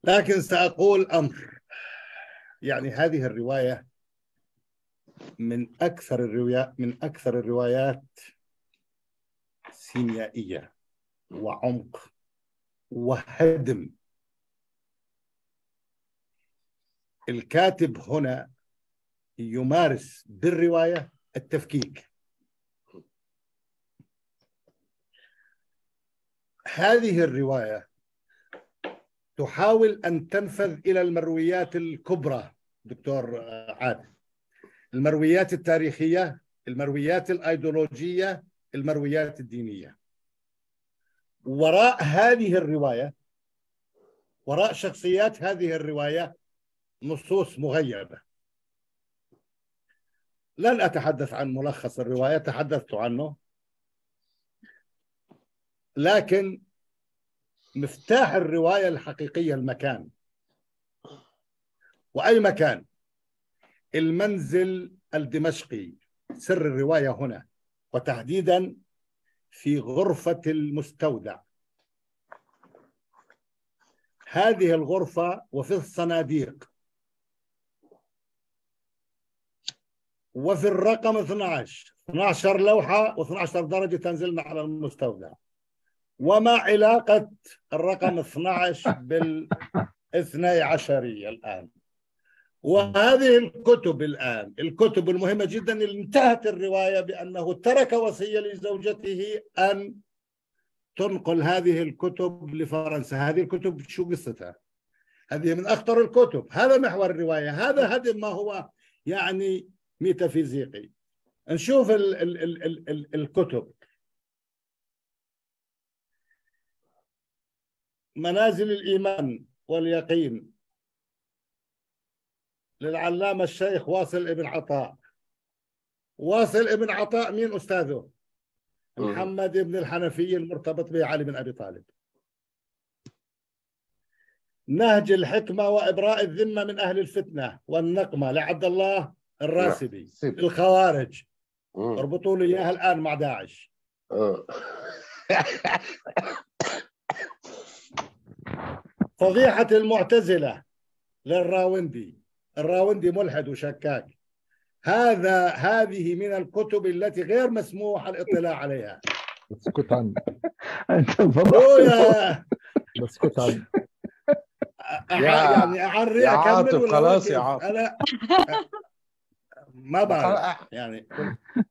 لكن سأقول أمر، يعني هذه الرواية من أكثر الروايات سيميائية وعمق وهدم. الكاتب هنا يمارس بالرواية التفكيك. هذه الرواية تحاول أن تنفذ إلى المرويات الكبرى دكتور عادل، المرويات التاريخية، المرويات الأيديولوجية، المرويات الدينية. وراء هذه الرواية، وراء شخصيات هذه الرواية، نصوص مغيبة. لن أتحدث عن ملخص الرواية، تحدثت عنه، لكن مفتاح الرواية الحقيقية المكان. وأي مكان؟ المنزل الدمشقي. سر الرواية هنا، وتحديدا في غرفة المستودع. هذه الغرفة وفي الصناديق وفي الرقم 12 لوحة و12 درجة تنزلنا على المستودع. وما علاقة الرقم 12 بالاثني عشرية الآن؟ وهذه الكتب الآن، الكتب المهمة جدا اللي انتهت الرواية بأنه ترك وصية لزوجته أن تنقل هذه الكتب لفرنسا. هذه الكتب شو قصتها؟ هذه من أخطر الكتب. هذا محور الرواية، هذا هدم ما هو يعني ميتافيزيقي. نشوف ال ال ال ال ال الكتب. منازل الإيمان واليقين للعلامة الشيخ واصل ابن عطاء. واصل ابن عطاء مين أستاذه؟ محمد بن الحنفي المرتبط به علي بن أبي طالب. نهج الحكمة وإبراء الذمة من أهل الفتنة والنقمة لعبد الله الراسبي. الخوارج اربطوا لي إياها الآن مع داعش. فضيحة المعتزلة للراوندي. الراوندي ملحد وشكاك. هذه من الكتب التي غير مسموح الاطلاع عليها. اسكت عنه. انت فضحت. اسكت عنه. يعني اعري يا عاطف، خلاص يا عاطف. انا ما بعرف يعني،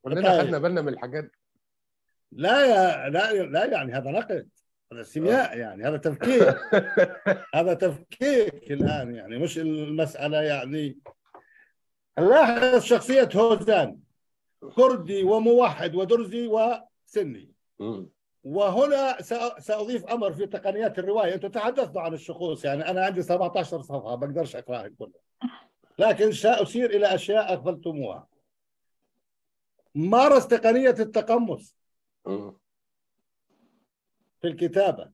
كلنا خدنا بالنا من الحاجات. لا يا لا لا، يعني هذا نقد، هذا سيمياء، يعني هذا تفكيك. هذا تفكيك الآن، يعني مش المسألة يعني. لاحظ شخصية هوزان، كردي وموحد ودرزي وسني. وهنا سأضيف أمر في تقنيات الرواية. أنتم تحدثتوا عن الشخوص، يعني أنا عندي 17 صفحة بقدرش أقرأها كلها، لكن سأشير إلى أشياء أغفلتموها. مارس تقنية التقمص في الكتابة.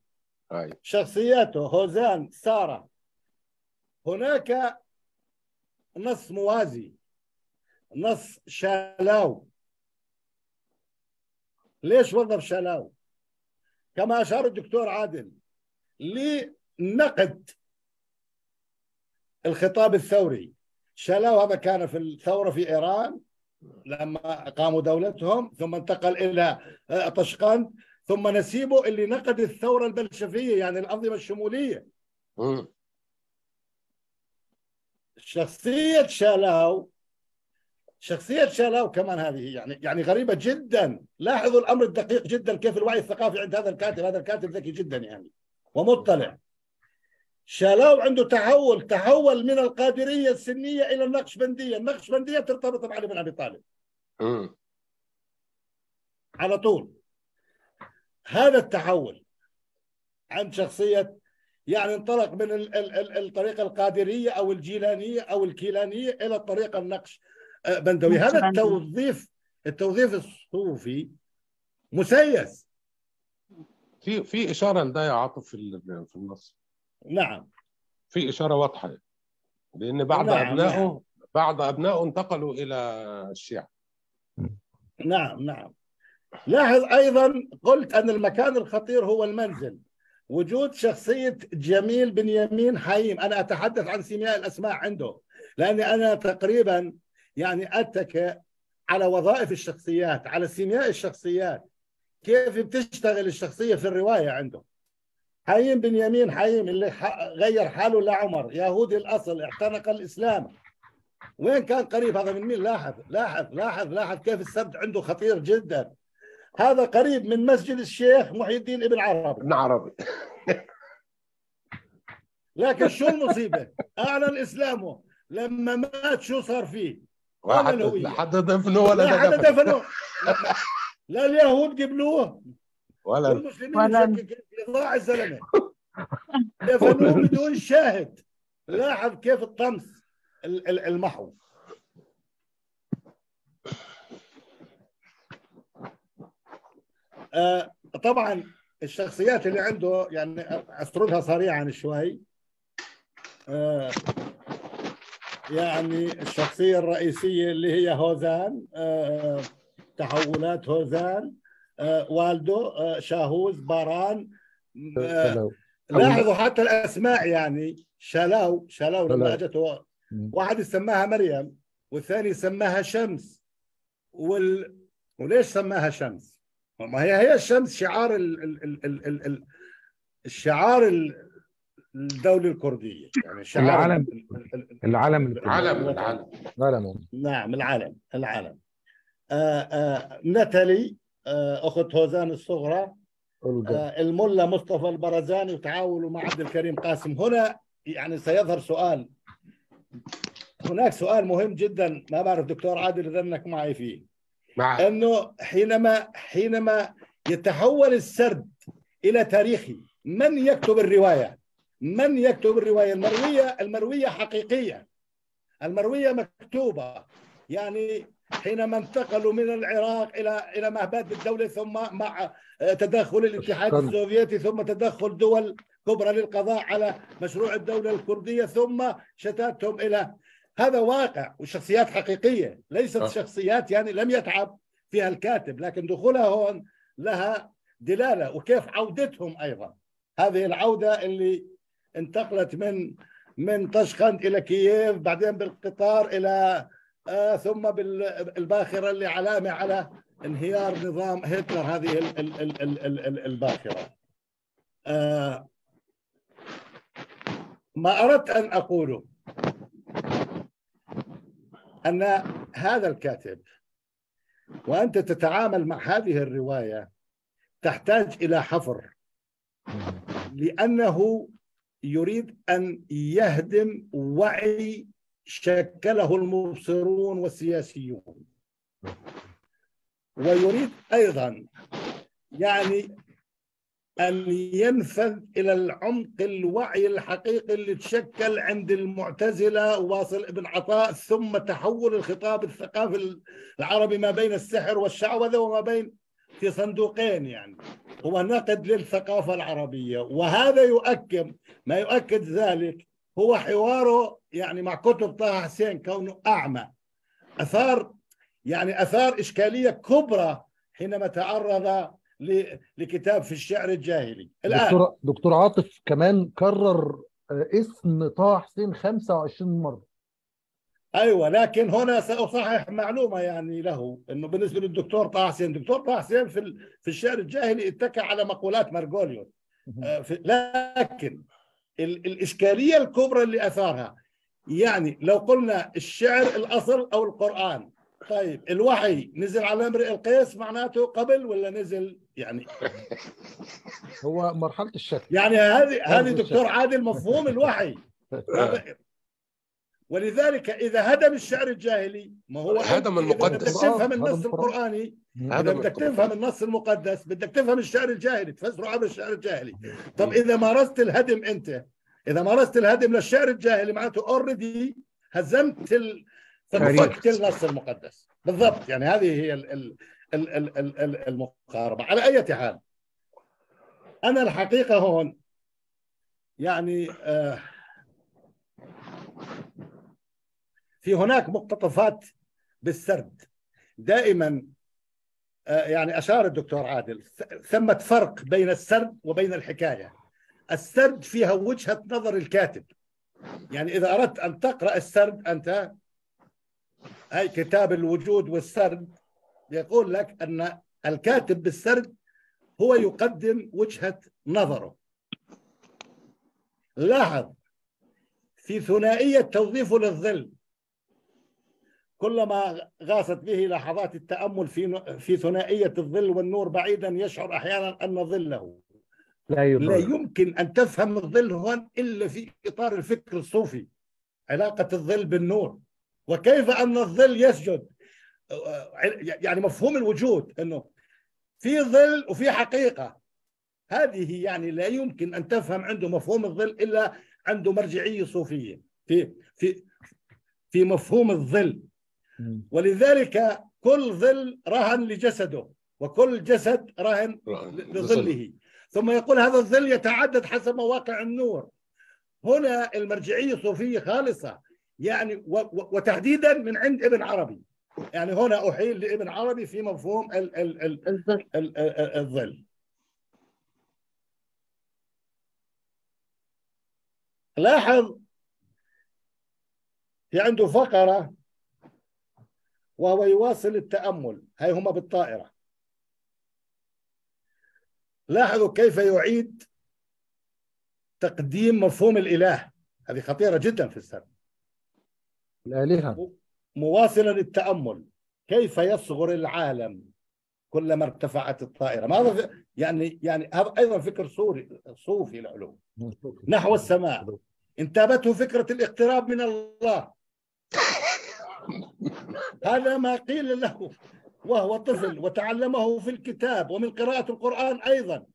شخصياته هوزان، سارة. هناك نص موازي، نص شالاو. ليش وظف شالاو؟ كما أشار الدكتور عادل، لنقد الخطاب الثوري. شالاو هذا كان في الثورة في إيران لما قاموا دولتهم، ثم انتقل إلى طشقند، ثم نسيبه اللي نقد الثورة البلشفية، يعني الأنظمة الشمولية. شخصية شالاو، شخصية شالاو كمان هذه يعني غريبة جدا. لاحظوا الأمر الدقيق جدا، كيف الوعي الثقافي عند هذا الكاتب. هذا الكاتب ذكي جدا يعني ومطلع. شالاو عنده تحول، تحول من القادرية السنية إلى النقشبندية. النقشبندية ترتبط بعلي بن أبي طالب على طول. هذا التحول عند شخصية، يعني انطلق من الطريقة القادرية أو الجيلانية أو الكيلانية إلى الطريقة النقش بندوي. هذا التوظيف الصوفي مسيس. في إشارة لده يا عاطف في النص. نعم، في إشارة واضحة، لأن بعض أبنائه، نعم. بعض أبنائه انتقلوا إلى الشيعة. نعم نعم. لاحظ أيضا قلت أن المكان الخطير هو المنزل. وجود شخصية جميل بن يمين حييم، أنا أتحدث عن سيمياء الأسماء عنده، لأني أنا تقريبا يعني أتكئ على وظائف الشخصيات، على سيمياء الشخصيات، كيف بتشتغل الشخصية في الرواية عنده. حييم بن يمين حييم اللي غير حاله لعمر، يهودي الأصل، اعتنق الإسلام. وين كان قريب هذا من مين؟ لاحظ لاحظ لاحظ لاحظ كيف السرد عنده خطير جدا. هذا قريب من مسجد الشيخ محي الدين ابن عربي. ابن عربي. لكن شو المصيبة؟ أعلن إسلامه، لما مات شو صار فيه؟ لا حدا دفنه ولا حدا دفنه. لا اليهود قبلوه ولا المسلمين، ضاع الزلمة، دفنوه بدون شاهد. لاحظ كيف الطمس المحو. طبعا الشخصيات اللي عنده يعني اسردها سريعا شوي. يعني الشخصية الرئيسية اللي هي هوزان، تحولات هوزان، والده شاهوز باران. لاحظوا حتى الأسماء، يعني شلاو لما أجته واحد سماها مريم والثاني سماها شمس. وليش سماها شمس؟ ما هي الشمس شعار الشعار الدولة الكردية، يعني شعار العالم العالم العالم العالم. نعم العالم العالم. نتالي أخت هوزان الصغرى، الملا مصطفى البرزاني وتعاونوا مع عبد الكريم قاسم. هنا يعني سيظهر سؤال، هناك سؤال مهم جدا، ما بعرف دكتور عادل إذا أنك معي فيه، أنه حينما يتحول السرد إلى تاريخي، من يكتب الرواية؟ من يكتب الرواية؟ المروية حقيقية، المروية مكتوبة. يعني حينما انتقلوا من العراق إلى مهبات الدولة، ثم مع تدخل الاتحاد السوفيتي، ثم تدخل دول كبرى للقضاء على مشروع الدولة الكردية، ثم شتاتهم إلى هذا واقع، وشخصيات حقيقية ليست شخصيات يعني لم يتعب فيها الكاتب، لكن دخولها هون لها دلالة. وكيف عودتهم أيضا، هذه العودة اللي انتقلت من طشقند إلى كييف، بعدين بالقطار إلى ثم بالباخرة اللي علامة على انهيار نظام هتلر، هذه الباخرة. ما أردت أن أقوله أن هذا الكاتب وأنت تتعامل مع هذه الرواية تحتاج إلى حفر، لأنه يريد أن يهدم وعي شكله المبصرون والسياسيون، ويريد أيضا يعني أن ينفذ إلى العمق الوعي الحقيقي اللي تشكل عند المعتزلة واصل ابن عطاء، ثم تحول الخطاب الثقافي العربي ما بين السحر والشعوذة وما بين في صندوقين. يعني هو نقد للثقافة العربية، وهذا يؤكد ما يؤكد ذلك هو حواره يعني مع كتب طه حسين، كونه أعمى، أثار يعني أثار إشكالية كبرى حينما تعرض لكتاب في الشعر الجاهلي. الآن دكتور عاطف كمان كرر اسم طه حسين 25 مرة. أيوة، لكن هنا سأصحح معلومة يعني له، أنه بالنسبة للدكتور طه حسين، دكتور طه حسين في الشعر الجاهلي اتكى على مقولات مارغوليون، لكن الإشكالية الكبرى اللي أثارها، يعني لو قلنا الشعر الأصل أو القرآن، طيب الوحي نزل على امرئ القيس معناته قبل ولا نزل؟ يعني هو مرحلة الشك، يعني هذه دكتور عادل مفهوم الوحي. ولذلك إذا هدم الشعر الجاهلي، ما هو هدم المقدس. بدك تفهم النص القرآني، إذا بدك تفهم النص المقدس بدك تفهم الشعر الجاهلي، تفسره عبر الشعر الجاهلي. طب إذا مارست الهدم أنت، إذا مارست الهدم للشعر الجاهلي معناته اوريدي هزمت فكت النص المقدس. بالضبط، يعني هذه هي المقاربة. على أي حال أنا الحقيقة هون يعني في هناك مقتطفات بالسرد دائما، يعني أشار الدكتور عادل ثمة فرق بين السرد وبين الحكاية. السرد فيها وجهة نظر الكاتب. يعني إذا أردت أن تقرأ السرد أنت، هاي كتاب الوجود والسرد يقول لك أن الكاتب بالسرد هو يقدم وجهة نظره. لاحظ في ثنائية توظيفه للظل، كلما غاصت به لحظات التأمل في ثنائية الظل والنور بعيدا يشعر أحيانا أن ظله لا يمكن أن تفهم الظل هون إلا في إطار الفكر الصوفي، علاقة الظل بالنور، وكيف أن الظل يسجد. يعني مفهوم الوجود أنه في ظل وفي حقيقة، هذه يعني لا يمكن أن تفهم عنده مفهوم الظل إلا عنده مرجعية صوفية في في في مفهوم الظل. ولذلك كل ظل رهن لجسده، وكل جسد رهن لظله. ثم يقول هذا الظل يتعدد حسب مواقع النور. هنا المرجعية الصوفية خالصة، يعني وتحديدا من عند ابن عربي. يعني هنا أحيل لابن عربي في مفهوم الظل. لاحظ في عنده فقرة وهو يواصل التأمل، هاي هما بالطائرة. لاحظوا كيف يعيد تقديم مفهوم الإله، هذه خطيرة جدا في السرد. الآلهة. مواصلا التأمل كيف يصغر العالم كلما ارتفعت الطائرة. ما هذا يعني هذا أيضا فكر صوفي العلوم. نحو السماء انتابته فكرة الاقتراب من الله. هذا ما قيل له وهو طفل، وتعلمه في الكتاب ومن قراءة القرآن أيضا،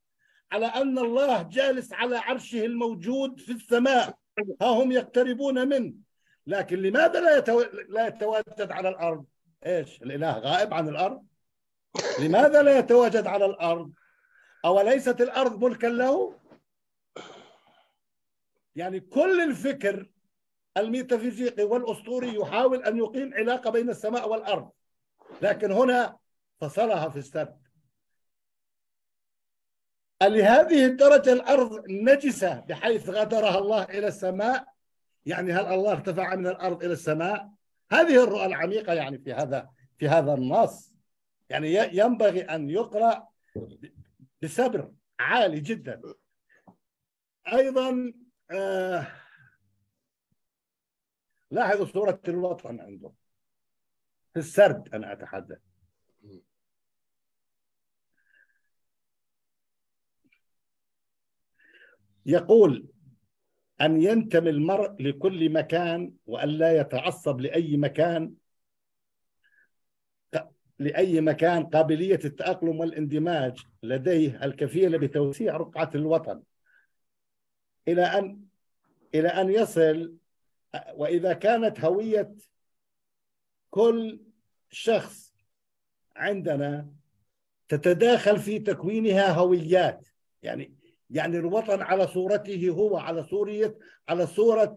على أن الله جالس على عرشه الموجود في السماء، ها هم يقتربون منه. لكن لماذا لا يتواجد على الأرض؟ إيش الإله غائب عن الأرض؟ لماذا لا يتواجد على الأرض؟ أوليست الأرض ملكا له؟ يعني كل الفكر الميتافيزيقي والأسطوري يحاول أن يقيم علاقة بين السماء والأرض، لكن هنا فصلها في السرد. لهذه الدرجة الأرض نجسة بحيث غادرها الله إلى السماء؟ يعني هل الله ارتفع من الأرض إلى السماء؟ هذه الرؤى العميقة يعني في هذا النص، يعني ينبغي أن يقرأ بصبر عالي جدا. أيضا لاحظوا صورة الوطن عنده في السرد، أنا أتحدث. يقول أن ينتمي المرء لكل مكان وأن لا يتعصب لأي مكان، قابلية التأقلم والاندماج لديه الكفيلة بتوسيع رقعة الوطن إلى أن يصل. وإذا كانت هوية كل شخص عندنا تتداخل في تكوينها هويات، يعني الوطن على صورته هو، على صورة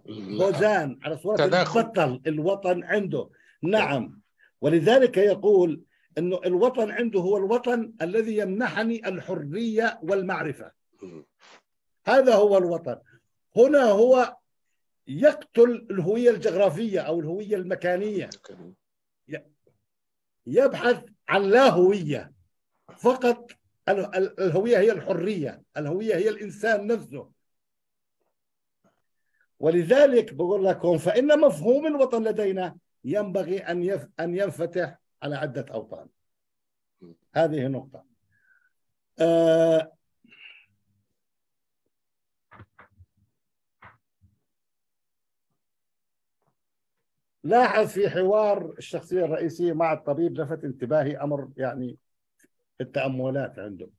بوزان، على صورة البطل، الوطن عنده. نعم، ولذلك يقول أنه الوطن عنده هو الوطن الذي يمنحني الحرية والمعرفة. هذا هو الوطن. هنا هو يقتل الهوية الجغرافية أو الهوية المكانية، يبحث عن لا هوية فقط. الهوية هي الحرية، الهوية هي الإنسان نفسه. ولذلك بقول لكم فإن مفهوم الوطن لدينا ينبغي أن ينفتح على عدة أوطان. هذه نقطة. لاحظ في حوار الشخصية الرئيسية مع الطبيب لفت انتباهي أمر يعني التأملات عنده.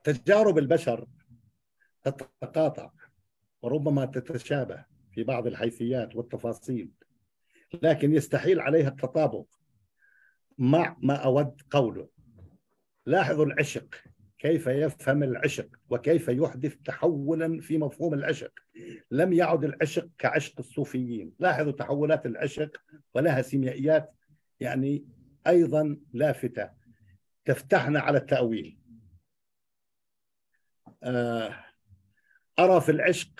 تجارب البشر تتقاطع وربما تتشابه في بعض الحيثيات والتفاصيل، لكن يستحيل عليها التطابق مع ما أود قوله. لاحظوا العشق، كيف يفهم العشق وكيف يحدث تحولا في مفهوم العشق. لم يعد العشق كعشق الصوفيين. لاحظوا تحولات العشق ولها سيميائيات يعني أيضا لافتة تفتحنا على التأويل. أرى في العشق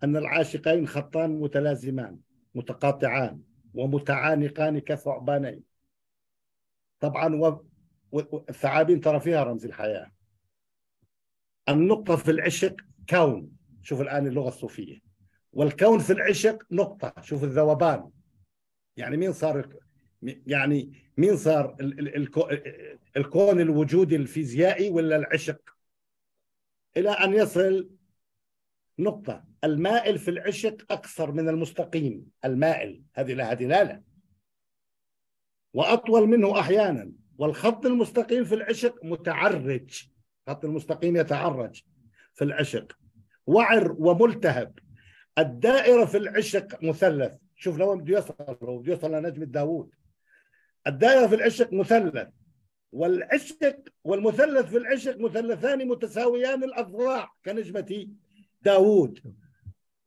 أن العاشقين خطان متلازمان متقاطعان ومتعانقان كثعبانين. طبعا والثعابين ترى فيها رمز الحياة. النقطة في العشق كون، شوف الآن اللغة الصوفية، والكون في العشق نقطة، شوف الذوبان. يعني مين صار، يعني مين صار الكون الوجودي الفيزيائي ولا العشق؟ إلى أن يصل نقطة. المائل في العشق أقصر من المستقيم، المائل هذه لها دلالة، وأطول منه أحيانا. والخط المستقيم في العشق متعرج، خط المستقيم يتعرج في العشق، وعر وملتهب. الدائرة في العشق مثلث، شوف لو بده يصل، لو بده يصل لنجمة داوود. الدائرة في العشق مثلث، والعشق والمثلث في العشق مثلثان متساويان الأضلاع كنجمة داوود.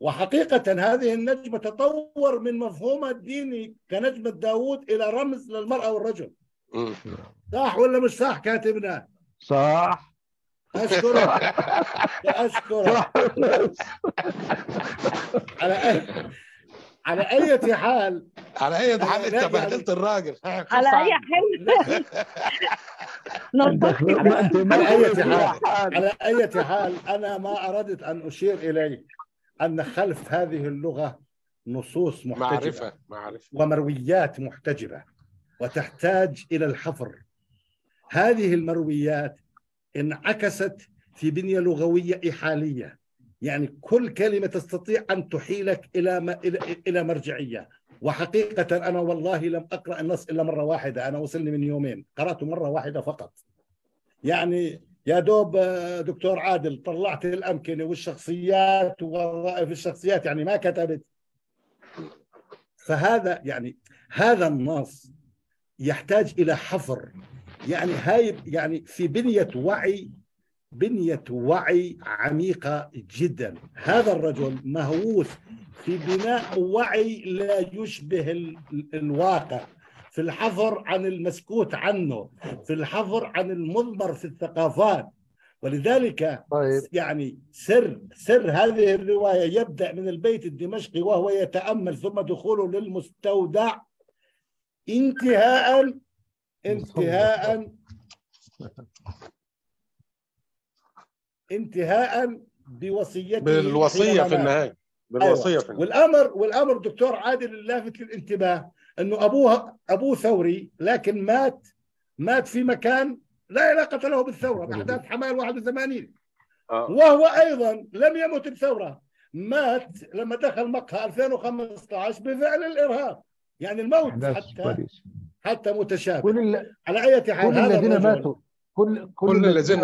وحقيقة هذه النجمة تطور من مفهومها الديني كنجمة داوود إلى رمز للمرأة والرجل. صح ولا مش صح كاتبنا؟ صح. أشكرك، أشكرك. على أي حال، على أي حال أنت بهدلت الراجل. على أي حال على أي حال أنا ما أردت أن أشير إليه أن خلف هذه اللغة نصوص محتجبة، معرفة ومرويات محتجبة وتحتاج إلى الحفر. هذه المرويات انعكست في بنية لغوية إحالية، يعني كل كلمة تستطيع أن تحيلك إلى مرجعية. وحقيقة أنا والله لم أقرأ النص إلا مرة واحدة، أنا وصلني من يومين، قرأته مرة واحدة فقط. يعني يا دوب دكتور عادل طلعت الأمكنة والشخصيات ووظائف الشخصيات، يعني ما كتبت. فهذا يعني هذا النص يحتاج إلى حفر، يعني هاي يعني في بنية وعي، بنية وعي عميقة جدا. هذا الرجل مهووس في بناء وعي لا يشبه الواقع، في الحفر عن المسكوت عنه، في الحفر عن المضمر في الثقافات. ولذلك طيب. يعني سر هذه الرواية يبدأ من البيت الدمشقي وهو يتأمل، ثم دخوله للمستودع، انتهاء انتهاء انتهاء بوصيته، بالوصية في النهاية، بالوصية. أيوة. في النهاية. والأمر دكتور عادل اللافت للانتباه أنه أبوه ثوري، لكن مات في مكان لا علاقة له بالثورة، بأحداث حماية 81. وهو أيضا لم يمت بثورة، مات لما دخل مقهى 2015 بفعل الإرهاب. يعني الموت حتى متشابه. على أي حال كل الذين ماتوا، كل الذين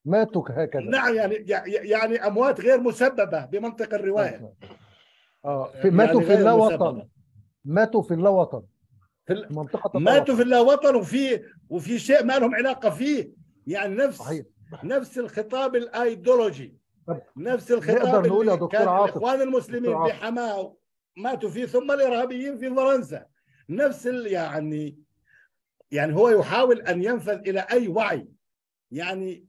ماتوا هكذا. نعم، يعني أموات غير مسببة بمنطق الرواية. ماتوا في اللا وطن، ماتوا في اللا وطن، في منطقة ماتوا في اللا وطن، وفي شيء ما لهم علاقة فيه. يعني نفس صحيح. نفس الخطاب الايديولوجي، نفس الخطاب اللي كان الإخوان المسلمين بحماة ماتوا فيه، ثم الإرهابيين في فرنسا. نفس يعني هو يحاول أن ينفذ إلى أي وعي، يعني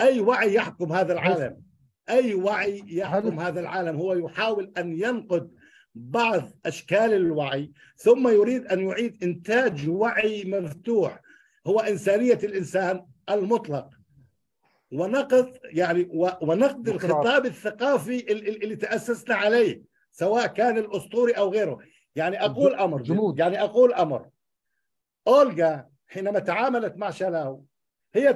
أي وعي يحكم هذا العالم، أي وعي يحكم هذا العالم. هو يحاول أن ينقد بعض أشكال الوعي، ثم يريد أن يعيد إنتاج وعي مفتوح هو إنسانية الإنسان المطلق، ونقد يعني ونقد الخطاب الثقافي اللي تأسسنا عليه، سواء كان الأسطوري أو غيره. يعني أقول أمر، يعني أقول أمر، أولغا حينما تعاملت مع شلاو هي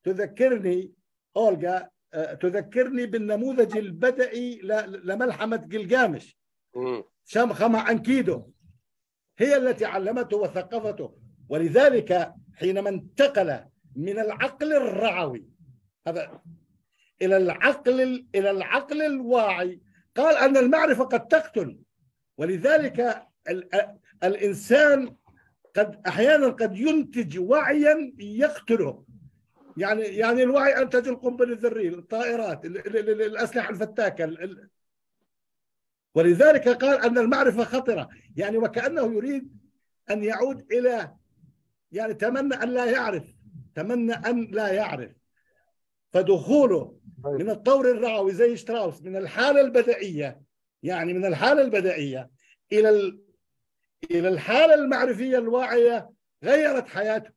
تذكرني أولغا تذكرني بالنموذج البدئي لملحمة جلجامش، شمخمة أنكيدو، هي التي علمته وثقفته. ولذلك حينما انتقل من العقل الرعوي هذا إلى العقل الواعي، قال أن المعرفة قد تقتل. ولذلك الإنسان قد أحيانا قد ينتج وعيا يقتله. يعني الوعي أنتج القنبلة الذرية، الطائرات، الأسلحة الفتاكة. ولذلك قال أن المعرفة خطرة، يعني وكأنه يريد أن يعود إلى، يعني تمنى أن لا يعرف، تمنى أن لا يعرف. فدخوله من الطور الرعوي زي شتراوس، من الحالة البدائية، يعني من الحالة البدائية إلى الحالة المعرفية الواعية، غيرت حياته،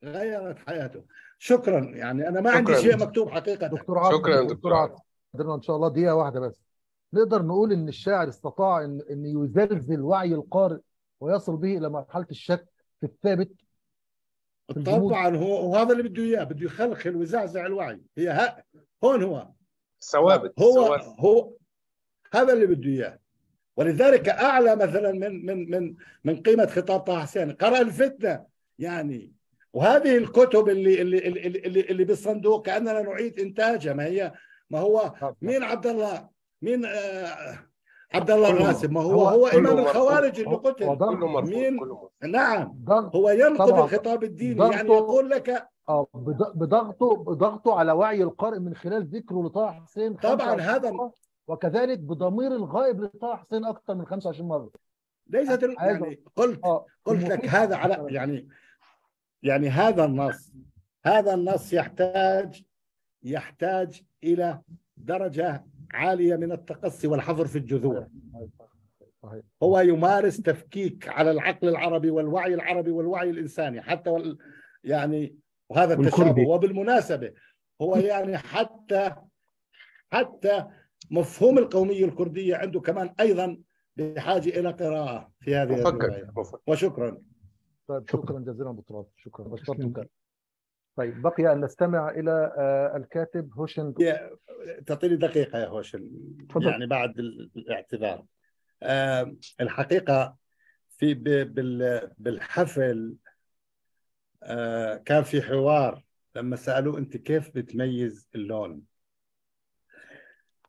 غيرت حياته. شكرا. يعني أنا ما عندي شيء مكتوب حقيقة. دكتور عاطف، شكرا دكتور عاطف. إن شاء الله دقيقة واحدة بس. نقدر نقول إن الشاعر استطاع إن يزلزل وعي القارئ ويصل به إلى مرحلة الشك في الثابت. طبعا هو وهذا اللي بده إياه، بده يخلخل ويزعزع الوعي. هي هون هو ثوابت، هو هذا اللي بده إياه. ولذلك أعلى مثلا من من من من قيمة خطاب طه حسين. قرأ الفتنة يعني، وهذه الكتب اللي اللي اللي اللي, اللي بالصندوق كأننا نعيد إنتاجها. ما هي، ما هو مين عبد الله، مين عبد الله الراسب، ما هو هو إمام الخوارج اللي قتل. مين؟ نعم، هو ينقد الخطاب الديني، يعني يقول لك بضغطه على وعي القارئ من خلال ذكره لطه حسين طبعا هذا، وكذلك بضمير الغائب لطه حسين أكثر من 25 مرة. ليست يعني قلت لك هذا على يعني هذا النص، هذا النص يحتاج إلى درجة عالية من التقصي والحفر في الجذور. هو يمارس تفكيك على العقل العربي والوعي العربي والوعي الإنساني حتى يعني، وهذا التشابه. وبالمناسبة هو يعني حتى مفهوم القومية الكردية عنده كمان أيضا بحاجة إلى قراءة في هذه الرواية. وشكرا. طيب شكرا جزيلا دكتور، شكرا بشكرك. طيب بقي أن نستمع إلى الكاتب هوشن. تعطيني دقيقة يا هوشن يعني بعد الاعتذار. الحقيقة في بالحفل كان في حوار لما سألوه أنت كيف بتميز اللون،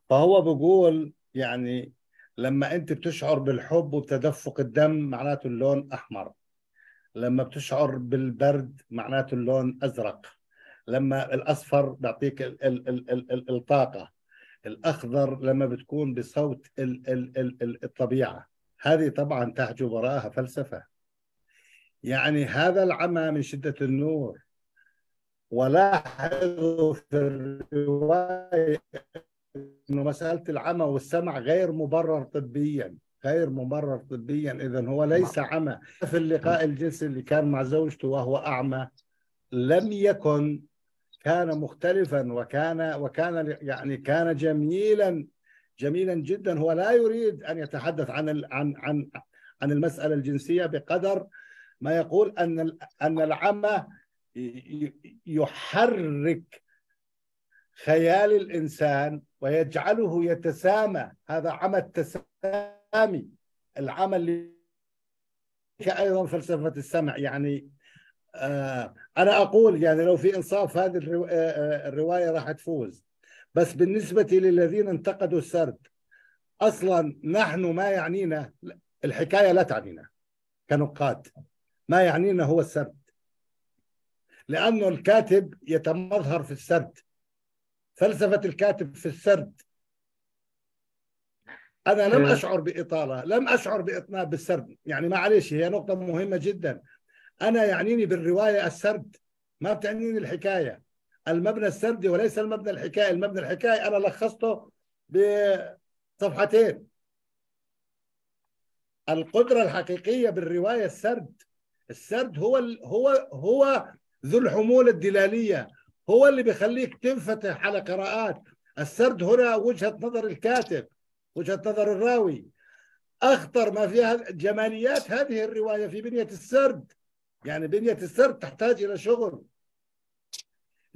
فهو بيقول يعني لما أنت بتشعر بالحب وبتدفق الدم معناته اللون أحمر، لما بتشعر بالبرد معناته اللون أزرق، لما الأصفر بيعطيك الطاقة، الأخضر لما بتكون بصوت الطبيعة. هذه طبعا تحجب وراءها فلسفة. يعني هذا العمى من شدة النور. ولاحظوا في الرواية أنه مسألة العمى والسمع غير مبرر طبيا، غير مبرر طبيا. إذن هو ليس عمى. في اللقاء الجنسي اللي كان مع زوجته وهو أعمى لم يكن، كان مختلفا وكان يعني كان جميلا جميلا جدا. هو لا يريد أن يتحدث عن عن عن عن المسألة الجنسية بقدر ما يقول أن العمى يحرك خيال الإنسان ويجعله يتسامى. هذا عمى التسامي، العمى اللي أيضا فلسفة السمع. يعني أنا أقول يعني لو في إنصاف هذه الرواية راح تفوز. بس بالنسبة للذين انتقدوا السرد، أصلا نحن ما يعنينا الحكاية، لا تعنينا كنقاد، ما يعنينا هو السرد، لأنه الكاتب يتمظهر في السرد، فلسفة الكاتب في السرد. أنا لم أشعر بإطالة، لم أشعر بإطناب بالسرد، يعني معلش هي نقطة مهمة جدا. أنا يعنيني بالرواية السرد، ما بتعنيني الحكاية. المبنى السردي وليس المبنى الحكائي. المبنى الحكائي أنا لخصته بصفحتين. القدرة الحقيقية بالرواية السرد. السرد هو هو هو ذو الحمولة الدلالية، هو اللي بيخليك تنفتح على قراءات. السرد هنا وجهة نظر الكاتب، وجهة نظر الراوي. أخطر ما فيها جماليات هذه الرواية في بنية السرد. يعني بنية السرد تحتاج إلى شغل.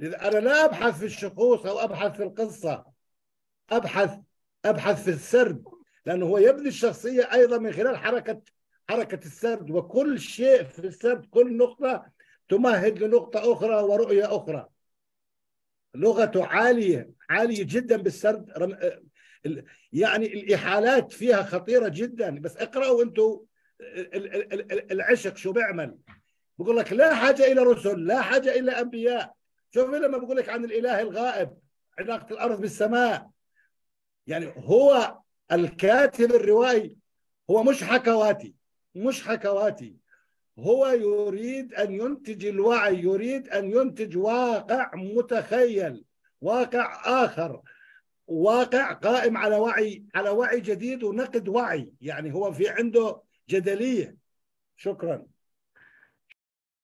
أنا لا أبحث في الشخوص أو أبحث في القصة، أبحث في السرد، لأنه هو يبني الشخصية أيضا من خلال حركة السرد. وكل شيء في السرد، كل نقطة تمهد لنقطة أخرى ورؤية أخرى. لغته عالية عالية جدا بالسرد، يعني الإحالات فيها خطيرة جدا. بس اقرأوا أنتم العشق شو بيعمل. بقول لك لا حاجة إلى رسل، لا حاجة إلى أنبياء. شوف لما بقول لك عن الإله الغائب، علاقة الأرض بالسماء. يعني هو الكاتب الروائي هو مش حكواتي، مش حكواتي. هو يريد أن ينتج الوعي، يريد أن ينتج واقع متخيل، واقع آخر، واقع قائم على وعي، على وعي جديد ونقد وعي، يعني هو في عنده جدلية. شكرا.